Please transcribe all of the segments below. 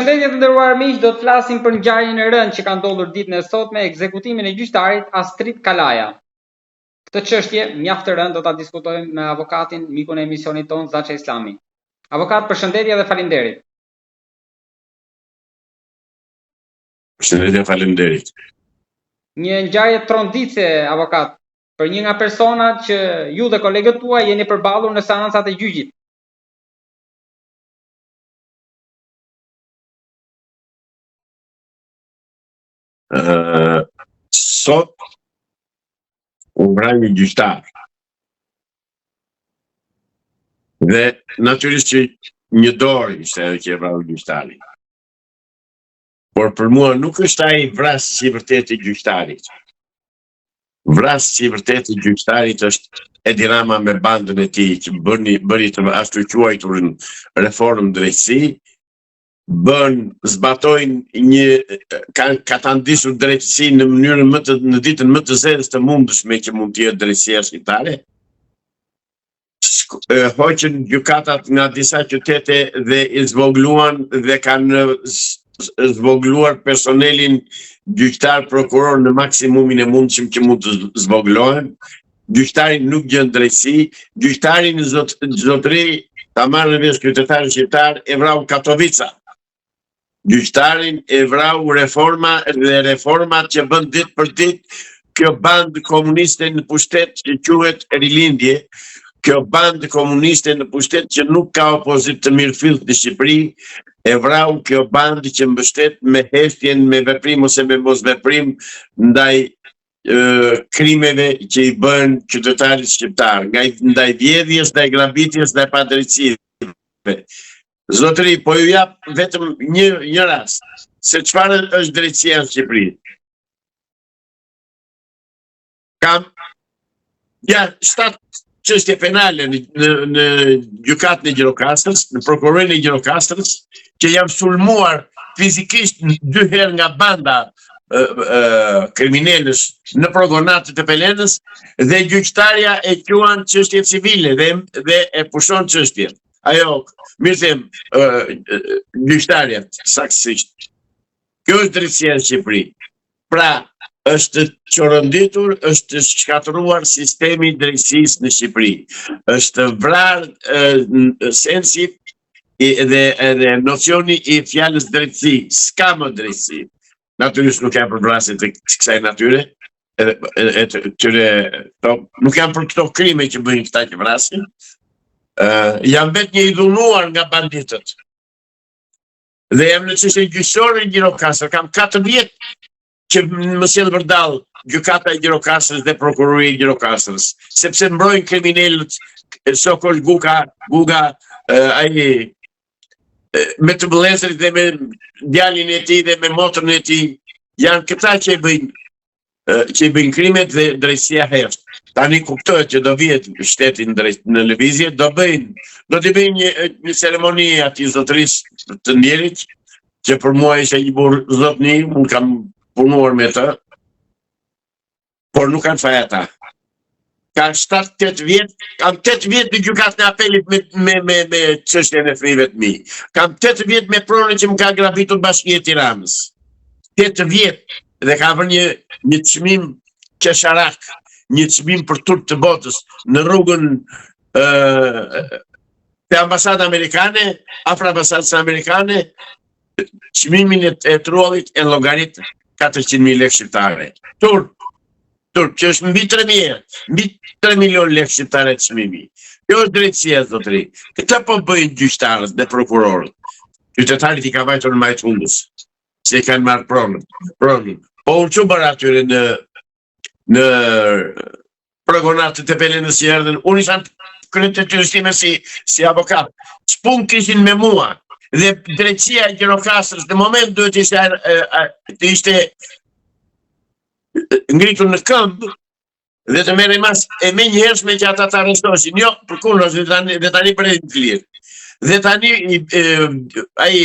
Përshëndetje të nderuar miq, do të flasim për ngjarjen e rëndë që ka ndodhur ditën e sotme, ekzekutimin e gjyqtarit Astrit Kalaja. Këtë çështje mjaft të rëndë do ta diskutojmë me avokatin, mikun e emisionit tonë, Zaçe Islami. Avokat, përshëndetje dhe faleminderit. Përshëndetje, faleminderit. Një ngjarje tronditëse, avokat, për një nga personat që ju dhe kolegët tuaj jeni përballur në seancat e gjyqit. Uh, sot u vra një gjyqtar. Dhe natyrisht që një dorë ishte ajo që e vrau gjyqtarin. Por për mua nuk është ai vrasësi i vërtetë i gjyqtarit. Vrasësi i vërtetë i gjyqtarit është Edi Rama me bandën e tij që bëni, bëri të ashtuquajturën reformë drejtësi, bën, zbatojnë një, kanë katandisur drejtësinë në mënyrën më të, në ditën më të zezë të mundshme që mund të jetë drejtësia shqiptare, hoqën gjykatat nga disa qytete dhe i zvogluan dhe kanë zvogluar personelin gjyqtar prokuror në maksimumin e mundshëm që mund të zvoglohen. Gjyqtari nuk gjen drejtësi, gjyqtarin zot, zotëri ta marrë vesh qytetari shqiptar e vrau Katovica. Gjyqtarin e vrau reforma dhe reformat që bën ditë për ditë kjo bandë komuniste në pushtet që quhet Rilindje, kjo bandë komuniste në pushtet që nuk ka opozitë të mirëfilltë në Shqipëri, e vrau kjo bandë që mbështet me heshtjen, me veprim ose me mosveprim ndaj krimeve që i bëhen qytetarit shqiptar, ndaj vjedhjes, ndaj grabitjes, ndaj padrejtësive. Zotëri, po ju jap vetëm një një rast, se çfarë është drejtësia në Shqipëri. Kam ja shtatë çështje penale në në, në gjykatën e Gjirokastrës, në prokurorinë e Gjirokastrës, që jam sulmuar fizikisht dy herë nga banda kriminelësh në Progonat të Tepelenës dhe gjyqtarja e quan çështje civile dhe dhe e pushon çështjen. Ajo, mirë them, gjyqtarja, saktësisht. Kjo është drejtësia në Shqipëri. Pra, është çoronditur, është shkatërruar sistemi i drejtësisë në Shqipëri. Është vrarë sensi dhe edhe nocioni i fjalës drejtësi. S'ka më drejtësi. Natyrisht nuk jam për vrasje të kësaj natyre, edhe e të tyre to, nuk jam për këto krime që bëjnë këta që vrasin. Ë uh, jam vetë një i dhunuar nga banditët. Dhe jam në çështje gjyqësore në Gjirokastër, kam 4 vjet që më sjell vërdall gjykata e Gjirokastrës dhe prokuroria e Gjirokastrës, sepse mbrojnë kriminelët Sokol Guka, Guga, ai me të vëllezërit dhe me djalin e tij dhe me motrën e tij, janë këta që i bëjnë që i bëjnë krimet dhe drejtësia hesht. Tani kuptohet që do vihet shteti në drejt në lëvizje, do bëjnë, do t'i bëjnë një një ceremoni atij zotërisë të ndjerit, që për mua ishte një burrë zotni, unë kam punuar me të, por nuk kanë faj ata. Ka 7-8 vjet, kam 8 vjet në gjykatën e apelit me me me me çështjen e fëmijëve të mi. Kam 8 vjet me pronën që më ka grabitur Bashkia e Tiranës. 8 vjet dhe ka vënë një një çmim qesharak, një çmim për turp të botës në rrugën ë te ambasada amerikane, afër ambasadës amerikane, çmimin e, e truallit e llogarit 400.000 lekë shqiptare. Turp, turp, që është mbi 3.000, mbi 3 milion lekë shqiptare çmimi. Kjo është drejtësia, zotëri. Këtë po bëjnë gjyqtarët dhe prokurorët. Qytetarit i ka vajtur në majë të hundës, se i kanë marrë pronën. pronën. Po unë ç'u bëra atyre në në Progonat të Tepelenës që erdhën, unë isha në krye të detyrës time si, si avokat. Ç'punë kishin me mua dhe drejtësia e Gjirokastrës në moment duhet të ishte, të ishte ngritur në këmbë dhe të merrej masë e menjëhershme që ata të arrestoheshin. Jo, përkundrazi, dhe tani, dhe tani bredhin të lirë. Dhe tani ai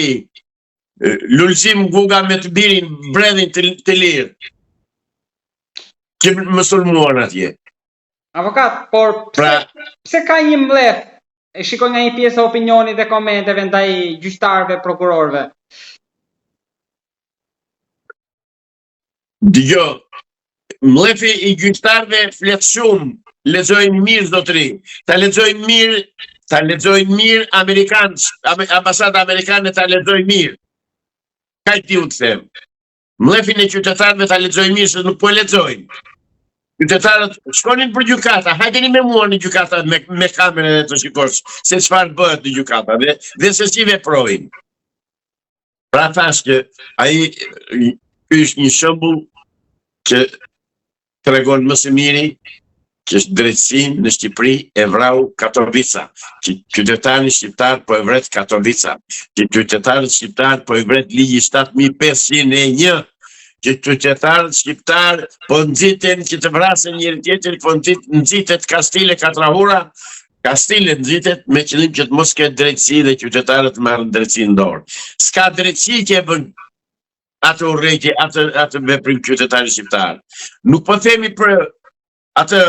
Lulzim Guga me të birin bredhin të, të lirë që më sulmuan atje. Avokat, por pse, pra, pse ka një mllef? E shikoj nga një pjesë e opinionit dhe komenteve ndaj gjyqtarëve, prokurorëve. Dëgjo, mllefi i gjyqtarëve flet shumë, lexojnë mirë zotëri. Ta lexojnë mirë, ta lexojnë mirë amerikanët, ambasada amerikane ta lexojnë mirë. Kaq di unë të them. Mllefin e qytetarëve ta lexojnë mirë se nuk po e lexojnë. Qytetarët shkonin për gjykata, hajdeni me mua në gjykata me, me kamerë dhe të shikosh se çfarë bëhet në gjykata dhe, dhe se si veprojnë. Pra thashë që ai është një shembull që tregon më së miri që drejtësinë në Shqipëri e vrau Katovica, që qytetarin shqiptar po e vret Katovica, që qytetarët shqiptar po i vret ligji 7501, që qytetarët shqiptar po nxiten që të vrasin njëri-tjetrin, po nxitet kastile katrahura, kastile nxitet me qëllim që të mos ketë drejtësi dhe qytetarët të marrin drejtësinë në dorë. S'ka drejtësi që e bën atë urrejtje, atë atë veprim qytetari shqiptar. Nuk po themi për atë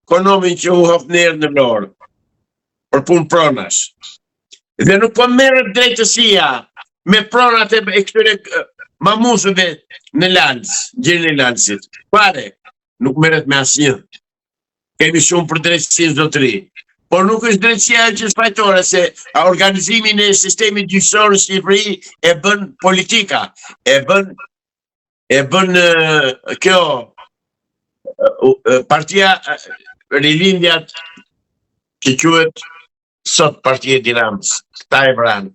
Konomin që u hodh në erë në Vlorë për punë pronash. Dhe nuk po merret drejtësia me pronat e, e këtyre mamuthëve në Lalz, gjirin e Lalzit. Fare, nuk merret me asnjë. Kemi shumë për drejtësinë zotëri. Por nuk është drejtësia ajo që është fajtore se organizimin e sistemit gjyqësor në Shqipëri e bën politika, e bën e bën kjo partia Rilindja që quhet sot partia e Edi Ramës. Këta e vranë.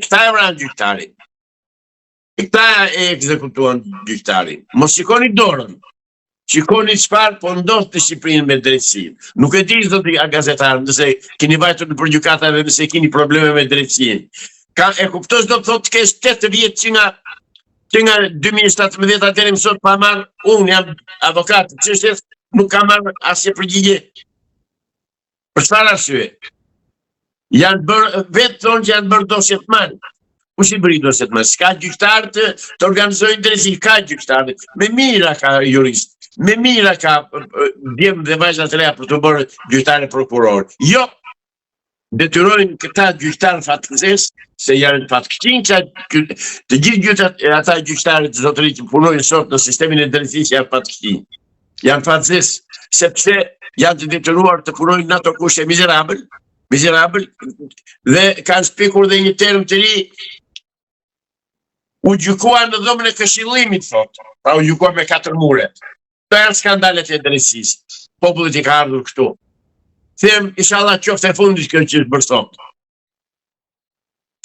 Këta e vranë gjyqtarin. Këta e ekzekutuan gjyqtarin. Mos shikoni dorën. Shikoni çfarë po ndodh në Shqipëri me drejtësinë. Nuk e di zoti gazetar, nëse keni vajtur nëpër gjykata dhe nëse keni probleme me drejtësinë. Ka e kupton ç'do të thotë të kesh 8 vjet që nga që nga 2017 deri më sot pa marr, unë jam avokat i çështjes, nuk kam marrë asnjë përgjigje Për çfarë arsye? Janë bërë vetë thonë që janë bërë dosjet mal. Kush i bëri dosjet mal? S'ka gjyqtar të, të organizojnë drejtësi, ka gjyqtar. Me mijëra ka jurist, me mijëra ka djem dhe vajza të reja për t'u bërë gjyqtarë e prokurorë. Jo, detyrojnë këta gjyqtarë fatzezë, se janë fatkëqinj që të gjithë gjyqtarët, ata gjyqtarët zotëri që punojnë sot në sistemin e drejtësisë janë fatkëqinj. Janë fatzezë, sepse janë të detyruar të punojnë në ato kushte mizerabël, mizerabël, dhe kanë shpikur dhe një term të ri, u gjykua në dhomën e këshillimit, thotë, pra u gjykua me katër mure. Këto janë skandalet e drejtësisë. Popullit i ka ardhur këtu. Them, inshallah qoftë e fundit kjo që është bërë sot.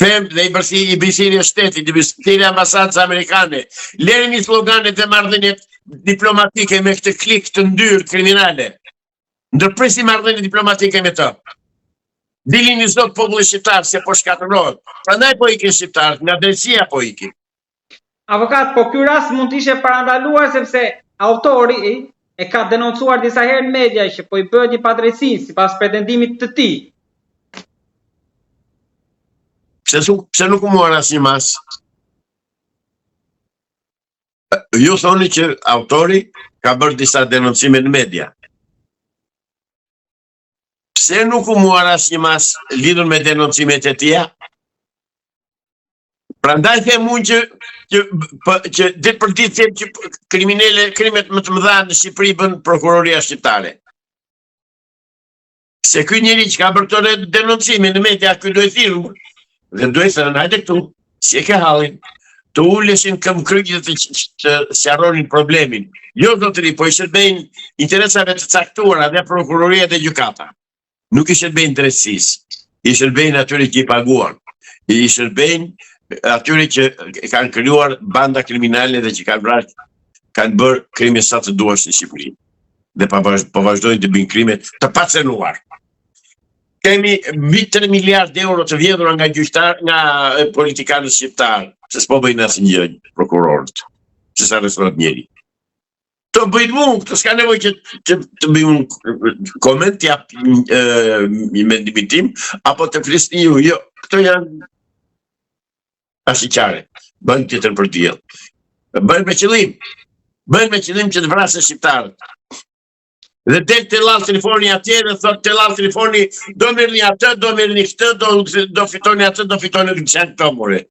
Them dhe i bëj i bëj thirrje shtetit, i bëj thirrje ambasadës amerikane. Lërini sloganet dhe marrëdhëniet diplomatike me këtë klikë të ndyrë kriminale. Ndërpresni marrëdhëniet diplomatike me të. Dilini sot populli shqiptar se po shkatërrohet. Prandaj po ikin shqiptarët, nga drejtësia po ikin. Avokat, po ky rast mund të ishte parandaluar sepse autori e ka denoncuar disa herë në media që po i bëhet një padrejtësi sipas pretendimit të tij. Pse nuk pse nuk u mor asnjë masë? Ju thoni që autori ka bërë disa denoncime në media. Pse nuk u mor asnjë masë lidhur me denoncimet e tija? Prandaj them unë që që po, që ditë për ditë them që kriminele krimet më të mëdha në Shqipëri bën prokuroria shqiptare. Se ky njeri që ka bërë këto denoncime në media, ky duhet thirrur dhe duhet thënë, hajde këtu, si e ke hallin, të uleshin këmbëkryq dhe të, të sqaronin problemin. Jo, zotëri, po i shërbejnë interesave të caktuara dhe prokuroria dhe gjykata. Nuk i shërbejnë drejtësisë, i shërbejnë atyre që i paguan, i shërbejnë atyre që kanë krijuar banda kriminale dhe që kanë vrarë, kanë bërë krime sa të duash në Shqipëri. Dhe pa vazh, po vazhdojnë të bëjnë krime të pacenuar. Kemi mbi 3 miliard euro të vjedhura nga gjyqtar, nga politikanët shqiptarë, se s'po bëjnë asnjë gjë prokurorët, se s'arrestohet njeri. Të bëjnë mu, këtë s'ka nevojë që, që të bëj unë koment, të jap një mendimin tim, apo të flisni ju, jo, këto janë ashiqare, bëjnë tjetër për diell. Bëjnë me qëllim, bëjnë me qëllim që të vrasin shqiptarët. Dhe del Tellall Trifoni atje dhe thot Tellall Trifoni, do merrni atë, do merrni këtë, do, do fitoni atë, do fitoni këtë çan këto more.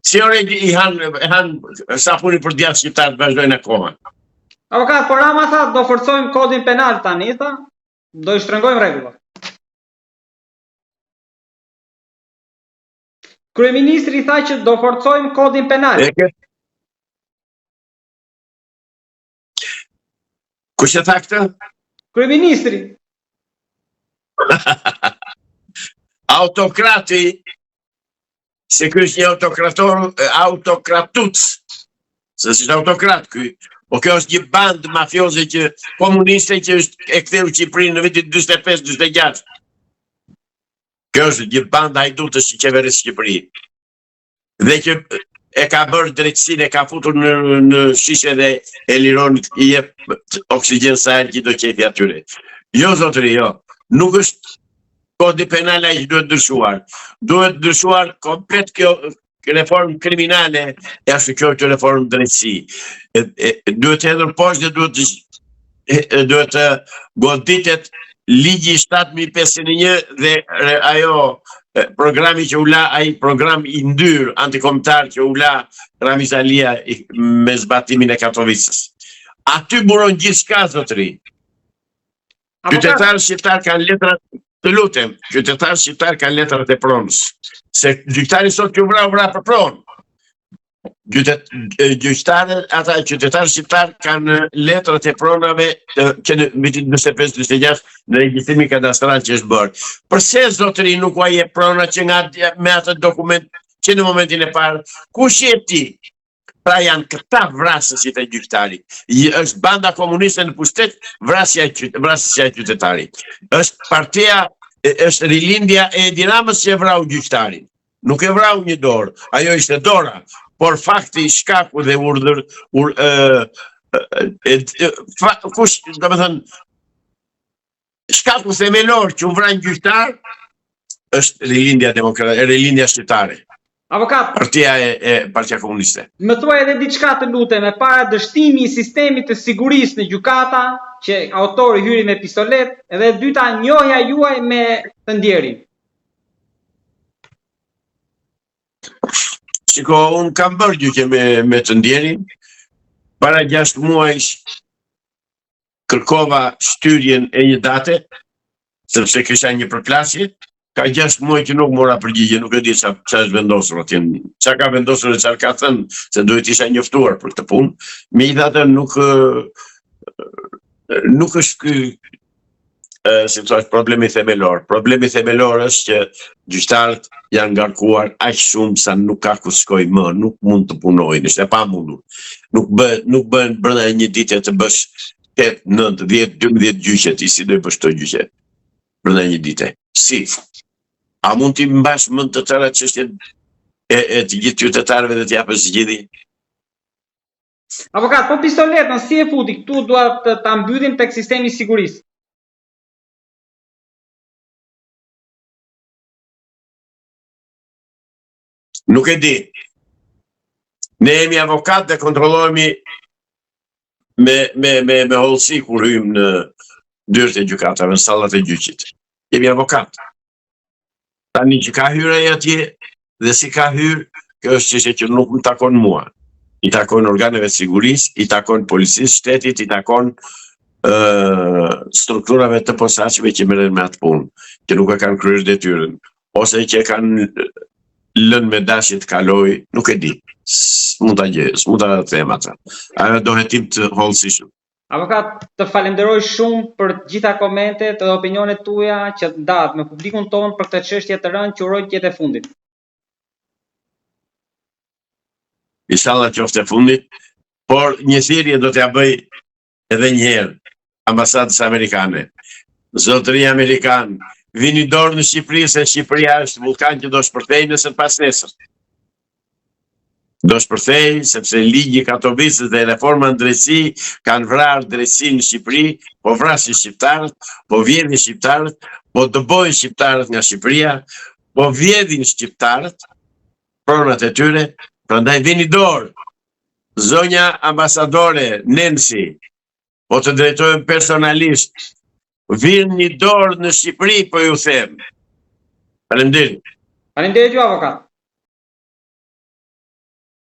Si ore i han, e han sapuni për djathë shqiptarët vazhdojnë akoma. Avokat, po Rama tha, do forcojmë kodin penal tani, tha, do i shtrëngojmë rregullat. Kryeministri tha që do forcojmë kodin penal. E ke... Kush e tha këtë? Kryeministri. Autokrati, se ky është një autokrator, autokratuc, se s'është autokrat ky, po kjo është një bandë mafioze që komuniste që është e ktheu Shqipërinë në vitin 45-46. Kjo është një bandë hajdutësh që qeveris Shqipërinë. Dhe që e ka bërë drejtësinë, e ka futur në, në shishe dhe e liron i jep oksigjen sa herë që do qejfi atyre. Jo, zotëri, jo. Nuk është kodi penal ai që duhet ndryshuar. Duhet ndryshuar komplet kjo reformë kriminale e ashtuquajtur reformë drejtësi. E, e, duhet hedhur poshtë dhe duhet të duhet të goditet ligji 7501 dhe ajo programi që u la ai program i ndyrë antikombëtar që u la Ramiz Alia me zbatimin e Katovicës. Aty buron gjithçka zotëri. Qytetarët shqiptarë kanë letrat, të lutem, qytetarët shqiptarë kanë letrat e pronës. Se gjyqtari sot që u vra, u vra për pronë. Gjytet, gjyqtarët, ata qytetarët shqiptarë kanë letrat e pronave të, që në vitin 45-46 në regjistrimin kadastral që është bërë. Përse zotëri nuk ua jep prona që nga me atë dokument që në momentin e parë? Kush je ti? Pra janë këta vrasësit e gjyqtarit. Është banda komuniste në pushtet, vrasja e vrasësja e qytetarit. Është partia është rilindja e Edi Ramës që e vrau gjyqtarin. Nuk e vrau një dorë, ajo ishte dora, por fakti shkaku dhe urdhër ur, e, e, e, fa, kush, domethënë, shkaku themelor që u vra një gjyqtar është rilindja demokratike, rilindja shqiptare. Avokat. Partia e, e Partia Komuniste. Më thuaj edhe diçka të lutem, e para dështimi i sistemit të sigurisë në gjykata, që autori hyri me pistoletë, edhe e dyta njohja juaj me të ndjerin. Shiko, unë kam bërë gjyqe me, me të ndjerin, para 6 muajsh kërkova shtyrjen e një date, sepse kisha një përplasje, ka 6 muaj që nuk mora përgjigje, nuk e di ça ça është vendosur atje, ça ka vendosur e çfarë ka thënë, se duhet të isha njoftuar për këtë punë. Megjithatë nuk nuk është ky si të thuash, problemi themelor. Problemi themelor është që gjyqtarët janë ngarkuar aq shumë sa nuk ka ku shkojë më, nuk mund të punojnë, është e pamundur. Nuk bëhet, nuk bëhen brenda një dite të bësh 8, 9, 10, 12 gjyqe, ti si do i bësh këto gjyqe brenda një dite? Si? A mund t'i mbash mend të tëra çështjet e, e të gjithë qytetarëve dhe t'i japësh zgjidhje? Avokat, po pistoletën si e futi këtu dua të ta mbyllim tek sistemi i sigurisë. Nuk e di. Ne jemi avokat dhe kontrollohemi me me me me hollësi kur hyjmë në dyert e gjykatave, në sallat e gjyqit. Jemi avokat. Tani që ka hyrë ai atje dhe si ka hyrë, kjo është çështje që nuk më takon mua. I takon organeve të sigurisë, i takon policisë shtetit, i takon ë strukturave të posaçme që merren me atë punë, që nuk e kanë kryer detyrën ose që e kanë lënë me dashje të kalojë, nuk e di. S'mund ta gjej, s'mund ta them atë. Ajo do hetim të hollësishëm. Avokat, të falenderoj shumë për të gjitha komentet dhe opinionet tuaja që ndatë me publikun tonë për këtë çështje të rëndë që uroj të jetë e fundit. Inshallah qoftë e fundit, por një thirrje do t'ja bëj edhe një herë ambasadës amerikane. Zotëri amerikan, vini dorë në Shqipëri se Shqipëria është vullkan që do shpërthejë nesër pasnesër. Do shpërthejë sepse ligji i Katovicës dhe reforma në drejtësi kanë vrarë drejtësinë në Shqipëri, po vrasin shqiptarët, po vjedhin shqiptarët, po dëbojnë shqiptarët nga Shqipëria, po vjedhin shqiptarët pronat e tyre, prandaj vini dorë. Zonja ambasadore Nancy, po të drejtohem personalisht, vini dorë në Shqipëri, po ju them. Faleminderit. Faleminderit ju avokat.